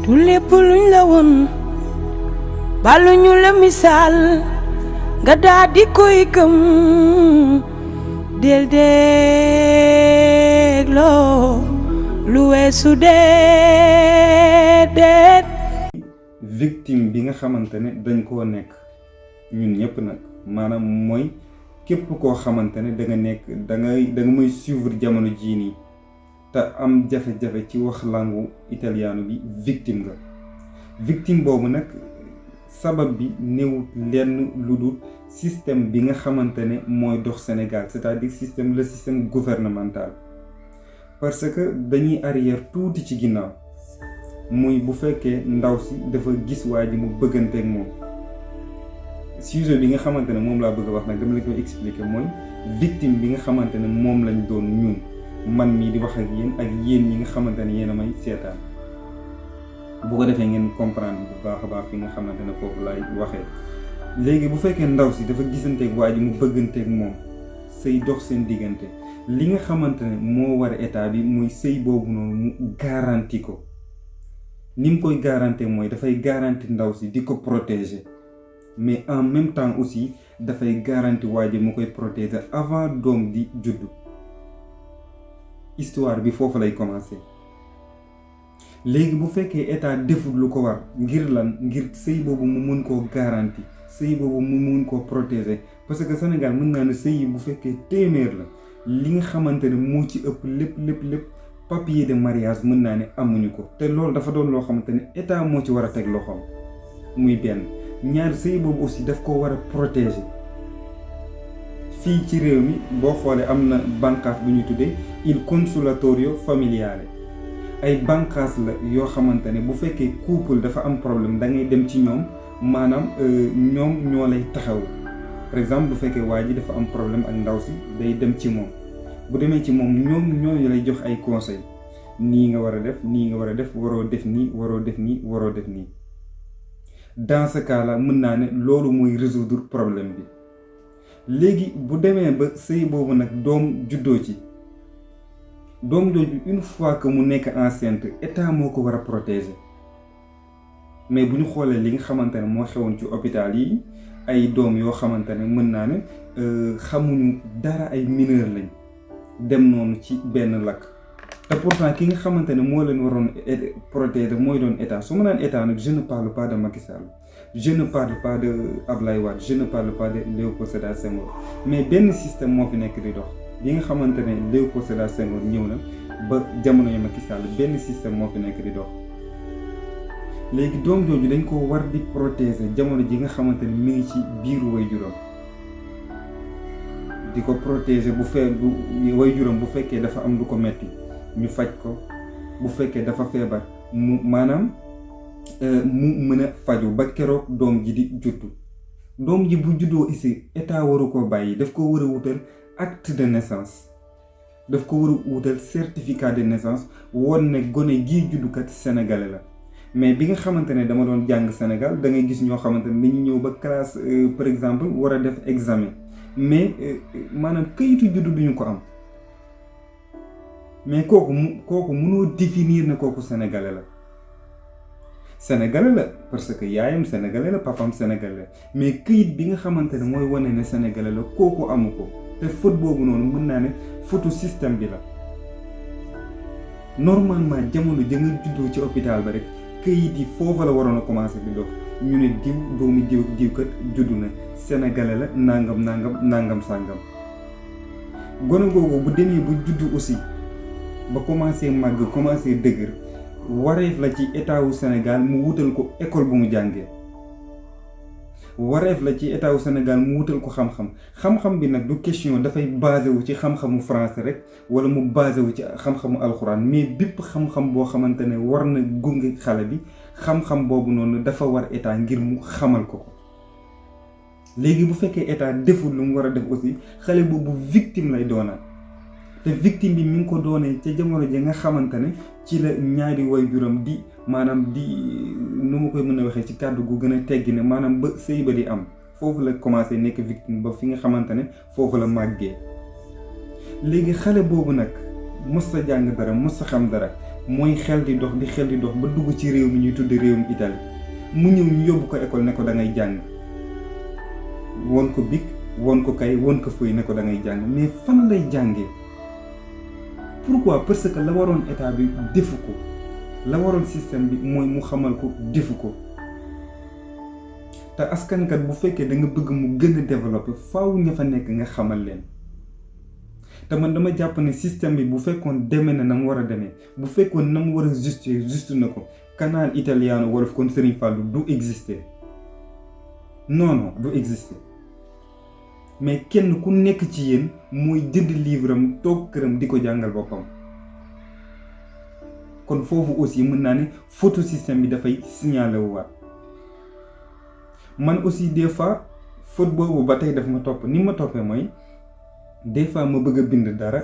du lépp luñ la woon balu ñu la misaal nga daa di koy gëm del dégloo lu weesu déedéet. victime bi nga xamante ne dañ koo nekk ñun ñëpp nag maanaam mooy képp koo xamante ne da nga may suivre jamono jii nii te am jafe-jafe ci wax langu italiano bi victime nga. victime boobu nag sabab bi néewut lenn lu dul système bi nga xamante ne mooy dox Sénégal, c'est-à-dire le système gouvernemental. Parce que dañuy arrière tuuti ci ginnaaw muy bu fekkee ndaw si dafa gis waa ji mu bëgganteeg moom. sujet bi nga xamante ne moom laa bëgg a wax nag dama la koy expliquer mooy victime bi nga xamante ne moom lañ doon ñun man mii di wax ak yéen ñi nga xamante ne yéen a may seetaan bu ko defee ngeen comprendre bu baax a baax fi nga xamante ne foofu laay waxee. léegi bu fekkee ndaw si dafa gisanteeg waa ji mu bëgganteeg moom sëy dox seen diggante li nga xamante ne moo war état bi muy sëy boobu noonu mu garanti ko. ni mu koy garanti mooy dafay garanti ndaw si di ko protéger mais en même temps aussi dafay garanti waa ji mu koy protéger avant doom di juddu. histoire bi foofu lay commencer. léegi bu fekkee état deful lu ko war ngir lan ngir sëy boobu mu mun koo garanti sëy boobu mu mun koo protéger parce que Sénégal mën naa ne sëy yi bu fekkee téeméer la li nga xamante ne moo ci ëpp lépp papier de mariage mën naa ne amuñu ko te loolu dafa doon loo xamante ne état moo ci war a teg loxoom muy benn. ñaar sëy boobu aussi daf ko war a protéger. fii ci réew mi boo xoolee am na bànqaas bu ñu tuddee il consulatorio familiare ay bànqaas la yoo xamante ne bu fekkee couple dafa am problème da ngay dem ci ñoom maanaam ñoom ñoo lay taxaw. par exemple bu fekkee waa ji dafa am problème ak ndaw si day dem ci moom bu demee ci moom ñoom ñoo lay jox ay conseils nii nga war a def nii nga war a def waroo def nii waroo def nii waroo def nii. dans ce cas là mën naa ne loolu mooy résoudre problème bi. léegi bu demee ba sëy boobu nag doom juddoo ci doom jooju une fois que mu nekk enceinte état moo ko war a protéger mais bu ñu xoolee li nga xamante ne moo xewoon ci hôpital yi ay doom yoo xamante ne mën naa ne xamuñu dara ay mineur lañ dem noonu ci benn lakk te pourtant ki nga xamante ne moo leen waroon protéger mooy doon état su ma naan état nag je ne parle pas de Macky Sall je ne parle pas de Ablaye Wade je ne parle pas de Léopold Sédar Senghor mais benn système moo fi nekk di dox bi nga xamante ne Léopold Sédar Senghor ñëw na ba jamono yi Macky Sall benn système moo fi nekk di dox. léegi doom jooju dañ ko war di protéger jamono ji nga xamante ne mi ngi ci biiru waajuram di ko protéger bu waajuram bu fekkee dafa am lu ko metti ñu faj ko bu fekkee dafa feebar mu maanaam mu mën a faju ba keroog doom ji di juddu. doom ji bu juddoo ici état waru ko bàyyi daf ko war a wutal acte de naissance daf ko war a wutal certificat de naissance woon ne gone gii juddukat sénégalais la. mais bi nga xamante ne dama doon jàng Sénégal da ngay gis ñoo xamante ne dañuy ñëw ba classe par exemple war a def examen mais maanaam këyitu juddu duñu ko am mais kooku mënoo définir ne kooku sénégalais la. sénégalais la parce que yaayam sénégalais la papam sénégalais la mais këyit bi nga xamante ne mooy wane ne sénégalais la kooku amu ko te faute boobu noonu mën naa ne faute système bi la. normalement jamono ja nga juddoo ci hôpital ba rek këyit yi foofu la waroon a commencé di dox ñu ne diw doomi diw kat juddu na sénégalais la nangam sàngam. gone googu bu demee ba juddu aussi ba commencé màgg commencé dëgër wareef la ci état wu Sénégal mu wutal ko école bu mu jàngee. wareef la ci état wu Sénégal mu wutal ko xam-xam bi nag du question dafay basé wu ci xam-xamu français rek wala mu basé wu ci xam-xamu alxuraan mais bépp xam-xam boo xamante ne war na gunge xale bi xam-xam boobu noonu dafa war état ngir mu xamal ko. léegi bu fekkee état deful lu mu war a def aussi xale boobu victime lay doonaat te victime bi mi ngi ko doonee ca jamono ji nga xamante ne ci la ñaari waajuram di maanaam di nu ma koy mën a waxee ci kàddu gu gën a teggi ne maanaam ba sëy ba di am foofu la commencé nekk victime ba fi nga xamante ne foofu la màggee. léegi xale boobu nag mës sa jàng dara mës sa xam dara mooy xel di dox ba dugg ci réew mi ñuy tudd réewum Italie mu ñëw ñu yóbbu ko école ne ko da ngay jàng woon ko bic woon ko kay woon ko feuille ne ko da ngay jàng mais fan lay jàngee. Pourquoi? Parce que la waroon état bi defu ko, la waroon système bi mooy mu xamal ko defu ko. te askankat bu fekkee da nga bëgg mu gën a développer faaw ña fa nekk nga xamal leen. te man dama jàpp ne système bi bu fekkoon demee na mu war a demee, bu fekkoon na mu war a juste na ko, canal italiano wolof kon Serigne Fallou du exister. non du exister. mais kenn ku nekk ci yéen mooy jënd livre am toog këram di ko jàngal boppam. kon foofu aussi mën naa ne photo système bi dafay signalé wu waat. man aussi des fois faute boobu ba tey daf ma topp ni ma toppee mooy des fois ma bëgg a bind dara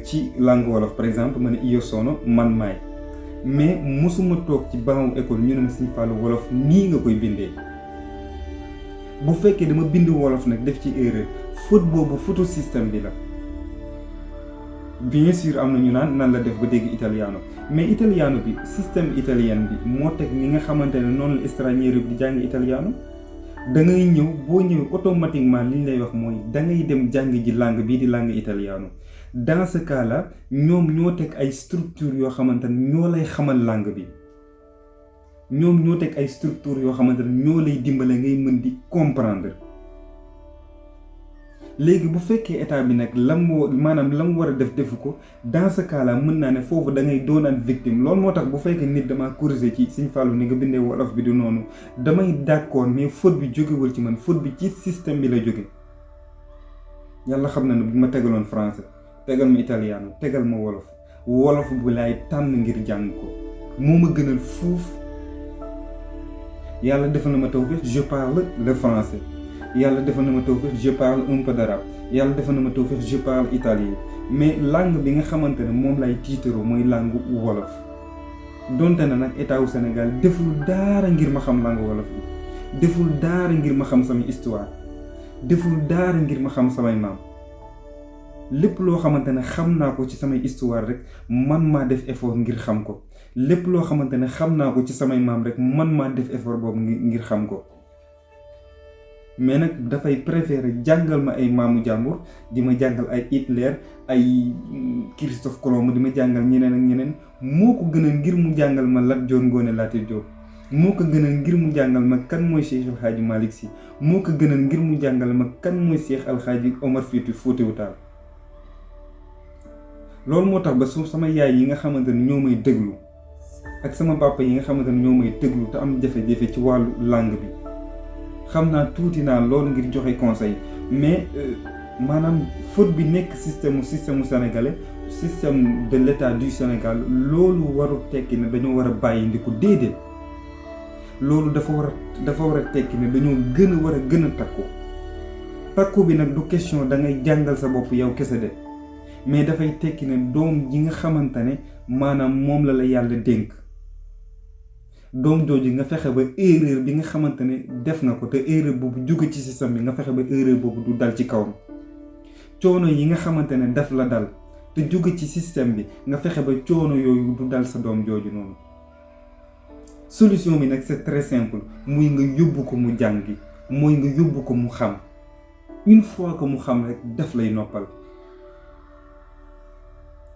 ci langue wolof par exemple ma ne io sono man maay, mais mosuma toog ci banc école ñu ne ma Serigne Fallou wolof nii nga koy bindee. bu fekkee dama bind wolof nag def ci erreur faute boobu photo système bi la. bien sûr am na ñu naan nan la def ba dégg italiano, mais italiano bi système italien bi moo teg ñi nga xamante ne noonu la straniero bi di jàng italiano. da ngay ñëw boo ñëwee automatiquement li ñu lay wax mooy da ngay dem jàng ji langue bii di langue italiano. dans ce cas là ñoom ñoo teg ay structure yoo xamante ne ñoo lay xamal langue bi. ñoom ñoo teg ay structure yoo xamante ne ñoo lay dimbale ngay mën di comprendre. léegi bu fekkee état bi nag la mu war a defu ko dans ce cas là mën naa ne foofu da ngay doonaan victime. loolu moo tax bu fekkee nit damaa corriger ci Serigne Fallou ni nga bindee wolof bi du noonu damay d'accord, mais faute bi jógewul ci man, faute bi ci système bi la jóge. yàlla xam na ne bu ma tegaloon français tegal ma italiano tegal ma wolof bu laay tànn ngir jàng ko moo ma gënal fuuf. yàlla defal na ma tawfiq je parle le français, yàlla defal na ma tawfiq je parle un peu d'arabe, yàlla defal na ma tawfiq je parle italien, mais langue bi nga xamante ne moom lay tiitaroo mooy langue wolof. donte na nag état wu Sénégal deful daara ngir ma xam langue wolof bi, deful daara ngir ma xam samay histoire, deful daara ngir ma xam samay maam. lépp loo xamante ne xam naa ko ci samay histoire rek man maa def effort ngir xam ko. lépp loo xamante ne xam naa ko ci samay maam rek man maa def effort boobu ngir xam ko. mais nag dafay préférer jàngal ma ay maamu jàmbur di ma jàngal ay Hitler ay Christophe Colomb di ma jàngal ñeneen ak ñeneen moo ko gënal ngir mu jàngal ma Lat Joor Ngoone Latyr Diop. moo ko gënal ngir mu jàngal ma kan mooy Cheikh El Hadji Malick Sy, moo ko gënal ngir mu jàngal ma kan mooy Cheikh El Hadji Omar Foutiyou Tall. loolu moo tax ba sama yaay yi nga xamante ne ñoo may déglu ak sama papa yi nga xamante ne ñoo may déglu te am jafe-jafe ci wàllu langue bi xam naa tuuti naa loolu ngir joxe conseil, mais maanaam faute bi nekk système sénégalais, système de l'état du Sénégal loolu warul tekki ne dañoo war a bàyyi ndi ko déedéet. loolu dafa war a tekki ne dañoo war a gën a takku bi nag du question da ngay jàngal sa bopp yow kese de, mais dafay tekki ne doom ji nga xamante ne maanaam moom la yàlla dénk, doom jooju nga fexe ba erreur bi nga xamante ne def na ko te erreur boobu jóge ci système bi nga fexe ba erreur boobu du dal ci kawam. coono yi nga xamante ne daf la dal te jóge ci système bi nga fexe ba coono yooyu du dal sa doom jooju noonu. solution bi nag c'est très simple, muy nga yóbbu ko mu jàngi, mooy nga yóbbu ko mu xam. une fois que mu xam rek daf lay noppal.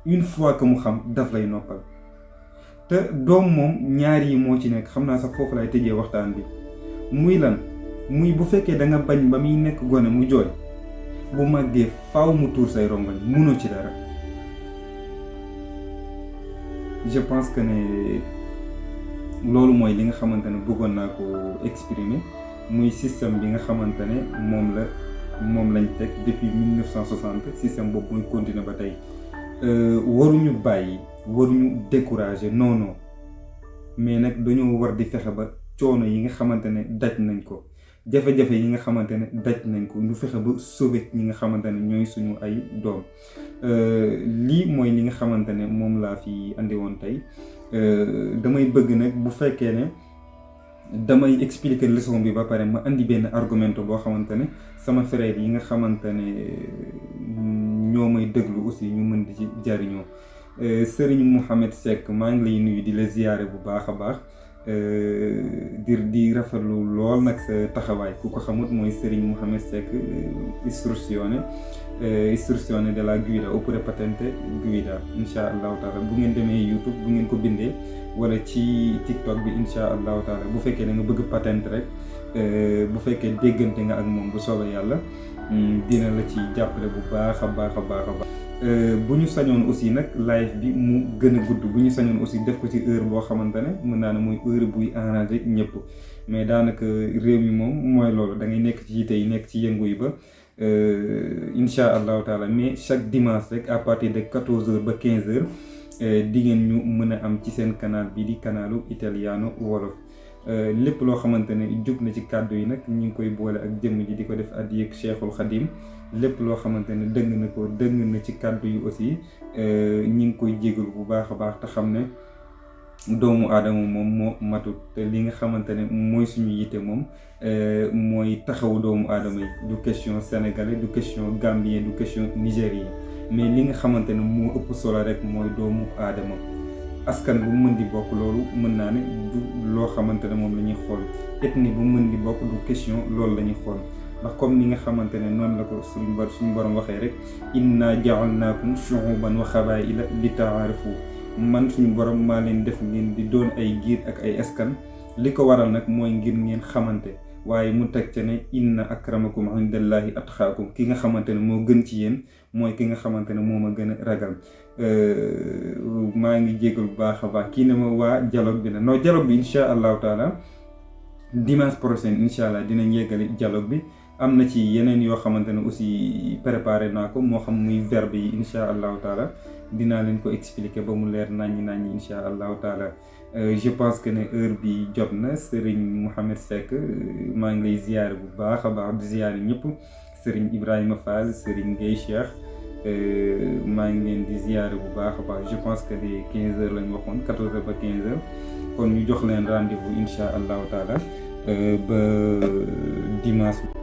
une fois que mu xam daf lay noppal. te doom moom ñaar yi moo ci nekk, xam naa sax foofu lay tëjee waxtaan bi. muy lan muy bu fekkee da nga bañ ba muy nekk gone mu jooy, bu màggee faaw mu tuur say rongoñ, mënoo ci dara. je pense que ne loolu mooy li nga xamante ne bëggoon naa ko exprimer, muy système bi nga xamante ne moom lañ teg depuis 1960. système boobu muy continuer ba tey. waruñu bàyyi, waruñu décourager, non mais nag dañoo war di fexe ba coono yi nga xamante ne daj nañ ko, jafe-jafe yi nga xamante ne daj nañ ko, ñu fexe ba sauver ñi nga xamante ne ñooy suñu ay doom. lii mooy li nga xamante ne moom laa fi andi woon tey. damay bëgg nag bu fekkee ne damay expliquer leçon bi ba pare ma andi benn argument boo xamante ne sama frère yi nga xamante ne ñoo may déglu aussi ñu mën di ci jariñoo. Serigne Mouhamed Seck maa ngi lay nuyu di la ziyaare bu baax a baax di rafetlu lool nag sa taxawaay ku ko xamut mooy Serigne Mouhamed Seck istruzione della guida oppure patente guida incha allahu taala bu ngeen demee YouTube bu ngeen ko bindee wala ci TikTok bi incha allahu taala bu fekkee da nga bëgg patente rek bu fekkee déggante nga ak moom bu soobee yàlla dina la ci jàppale bu baax a baax a baax a baax. bu ñu sañoon aussi nag live bi mu gën a gudd bu ñu sañoon aussi def ko ci heure boo xamante ne mën naa ne mooy heure buy arrangé ñëpp mais daanaka réew mi moom mooy loolu da ngay nekk ci yite yi nekk ci yëngu yi ba incha allahu taala mais chaque dimanche rek à partir de 14h ba 15h di ngeen ñu mën a am ci seen canal bi di canalu Italiano Wolof. lépp loo xamante ne jub na ci kàddu yi nag ñu ngi koy boole ak jëmm ji di ko def addi ak Cheikhul Khadim lépp loo xamante ne dëng na ci kàddu yi aussi ñi ngi koy jégalu bu baax a baax te xam ne doomu aadama moom moo matut te li nga xamante ne mooy suñu yite moom mooy taxawu doomu aadama yi du question sénégalais du question gambien du question nigérien mais li nga xamante ne moo ëpp solo rek mooy doomu aadama askan bu mën di bokk loolu mën naa ne du loo xamante ne moom la ñuy xool ethnie bu mën di bokk du question loolu la ñuy xool ndax comme ni nga xamante ne noonu la ko suñu borom waxee rek inna ja'alnaakum shu'uban wa qabaa'ila li ta'aarafu man suñu borom maa leen def ngeen di doon ay giir ak ay askan li ko waral nag mooy ngir ngeen xamante waaye mu teg ca ne inna akramakum indallahi atqaakum ki nga xamante ne moo gën ci yéen mooy ki nga xamante ne moo ma gën a ragal maa ngi jégal bu baax a baax kii ne ma waa dialogue bi na non dialogue bi incha allahu taala dimanche prochain incha allah dinañ yeggali dialogue bi am na ci yeneen yoo xamante ne aussi préparé naa ko moo xam muy verbe yi incha allahu taala dinaa leen ko expliquer ba mu leer naññi incha allahu taala je pense que ne heure bi jot na Serigne Mouhamed Seck maa ngi lay ziyaare bu baax a baax di ziyaare ñëpp Serigne Ibrahima Fall Serigne Gueye Cheikh maa ngi leen di ziyaare bu baax a baax je pense que les 15h lañ waxoon 14h ba 15h kon ñu jox leen rendez-vous incha allahu taala ba dimanche.